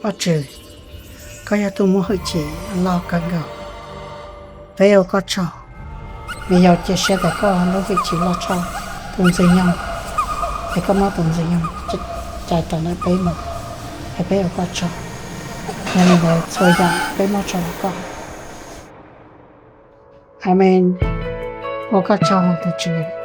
Vajtswv, koj yog tus muaj hwj chim loj kawg nkaus. Peb ua koj tsaug, vim yog cia siab tias koj lub hwj chim loj tshaj tus ntxwg nyoog, es koj muab tus ntxwg nyoog cais rau ntawm peb mus, es peb ua koj tsaug. Yog li ntawd txhua yam peb muab tso rau koj. Amees. Ua koj tsaug tus Tswv.